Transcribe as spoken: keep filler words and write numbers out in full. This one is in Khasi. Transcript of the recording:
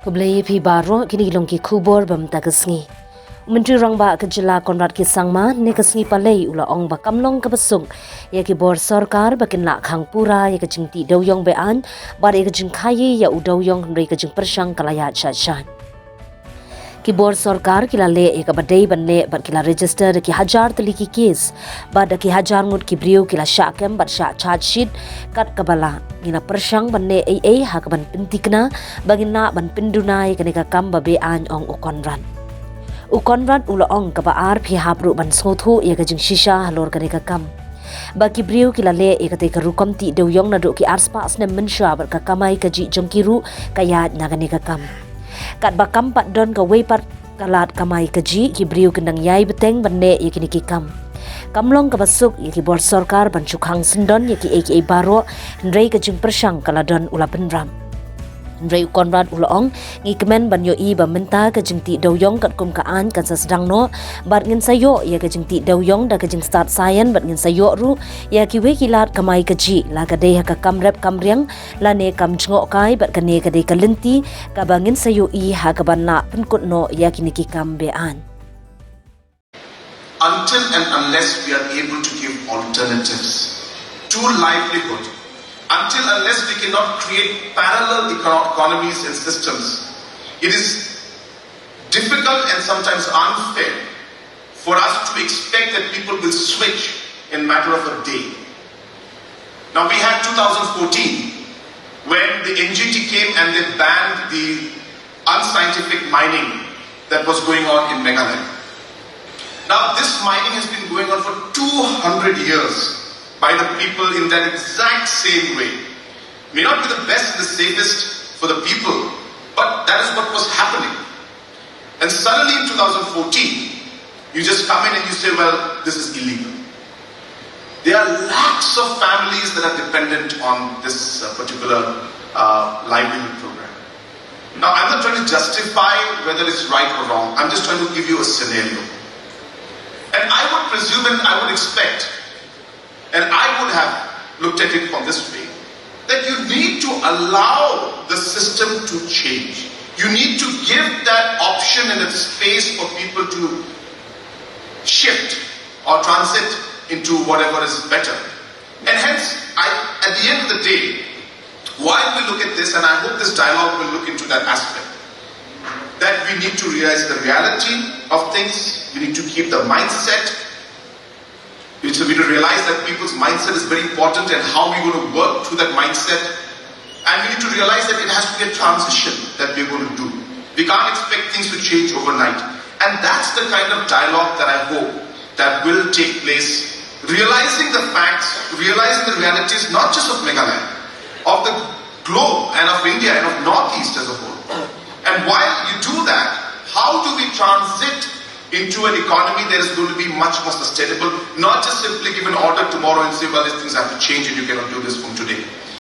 Khublei phi baroh, kine ki long ki khubor ba mynta ka sngi. U Myntri Rangbah ka jylla Conrad K Sangma ne ka sngi Palei u la ong ba kam long kaba suk ïa ki bor sorkar ba kin lah khang pura ïa ka jingtih dewiong be-aiñ bad ïa ka jingkhaii ïa u dewiong, hynrei ka jingpyrshang ka la ïaid shah shah. Ki bor sorkar ki la leh ïa kaba dei ban leh bad ki la register da ki hajar tylli ki kes bad da ki hajar ngut ki briew ki la shah kem bad shah charge sheet. Kat kaba lah, ngi la pyrshang ban leh ei ei ha kaban pynthikna ba ngin lah ban pynduna ïa kane ka kam ba be-aiñ, ong u Conrad. U Conrad u la ong kaba ar, phi hap ruh ban sngewthuh ïa ka jingshisha halor kane ka kam, ba ki briew ki la leh ïa katei ka rukom tih dewiong naduh ki arspah snem mynshuwa bad ka kamai kajih jong ki ruh ka ïaid na kane ka kam. Katba kam pat don kawei pat ka lad kamai kajih, ki briew ki nang ïai bteng ban leh ïa kine ki kam. Kam long kaba suk ïa ki bor sorkar ban shu khang syndon ïa kiei kiei baroh, hynrei ka jingpyrshang ka la don, u la bynrap. Hynrei u Conrad u la ong, ngi kmen ban ïohi ba mynta ka jingtih dewiong katkum ka aiñ kan sa sdang noh bad ngin sa ïoh ïa ka jingtih dewiong da ka jingstad saian bad ngin sa ïoh ruh ïa kiwei ki lad kamai kajih, la ka dei ha ka kam rep kam riang lane kam jngohkai, bad kane ka dei ka lynti kaba ngin sa ïohi ha kaban lah pynkut noh ïa kine ki kam be-aiñ. Until and unless we are able to give alternatives to livelihood, until unless we cannot create parallel econo- economies and systems, it is difficult and sometimes unfair for us to expect that people will switch in matter of a day. Now, we had two thousand fourteen, when the N G T came and they banned the unscientific mining that was going on in Meghalaya. Now, this mining has been going on for two hundred years by the people in that exact same way. May not be the best and the safest for the people, but that is what was happening. And suddenly in two thousand fourteen, you just come in and you say, "Well, this is illegal." There are lakhs of families that are dependent on this uh, particular uh, livelihood program. Now, I'm not trying to justify whether it's right or wrong. I'm just trying to give you a scenario. And I would presume and I would expect, and I would have looked at it from this way, that you need to allow the system to change. You need to give that option and that space for people to shift or transit into whatever is better. And hence, I, at the end of the day, while we look at this, and I hope this dialogue will look into that aspect, that we need to realize the reality of things, we need to keep the mindset. We need to realize that people's mindset is very important and how we're going to work through that mindset. And we need to realize that it has to be a transition that we're going to do. We can't expect things to change overnight. And that's the kind of dialogue that I hope that will take place. Realizing the facts, realizing the realities, not just of Meghalaya, of the globe and of India and of Northeast as a whole. And while you do that, how do we transit into an economy that is going to be much more sustainable, not just simply give an order tomorrow and say, "Well, these things have to change and you cannot do this from today."